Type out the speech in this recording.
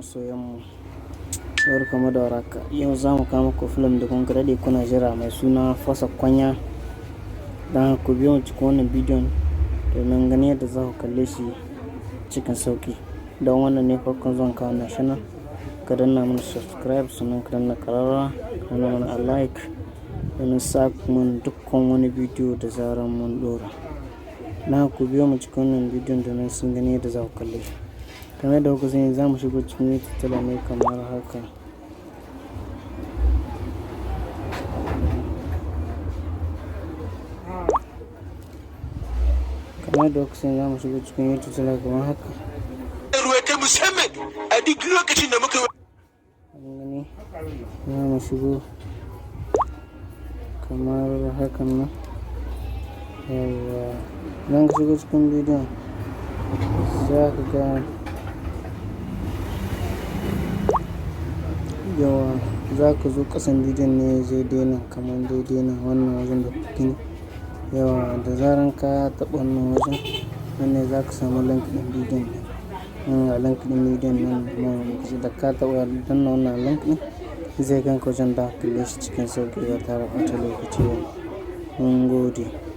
Masoyanmu, barkamu da warhaka. Yau za mu kawo muku film da kun daɗe kuna jira mai suna Fasa Kwanya. Don haka ku biyo mu cikin wannan bidiyon domin ganin yadda za ku kalle shi cikin sauƙi. Don wannan ne farkon zuwan ka wannan channel, ka danna mana subscribe, sannan ka danna ƙararrawa, ka danna mana like domin samun dukkan wani bidiyo da zarar mun ɗora. Don haka ku biyo mu cikin wannan bidiyon domin sun gani yadda za ku kalle shi. Kamar yadda kuka sani, za mu shigo cikin YouTube channel ne kamar haka. Kamar yadda kuka sani, za mu shigo cikin YouTube channel kamar haka. Ruwa ta musamman a duk lokacin da muka Kun gani, za mu shigo kamar hakan nan. Yawwa, idan ka shigo cikin bidiyon, za ka ga yawa za ka zo ƙasan bidiyon ne daidai nan, kamar daidai nan wannan wajen da kuka gani. Yawa, da zaran ka taɓa wannan wajen, nan ne za ka samu link ɗin bidiyon ɗin. Nan ga link ɗin bidiyon nan nan, da ka taɓa danna wannan link ɗin, zai kai ka wajen da ka kalle shi cikin sauƙi ba tare da ɓata lokaci ba. Mun gode.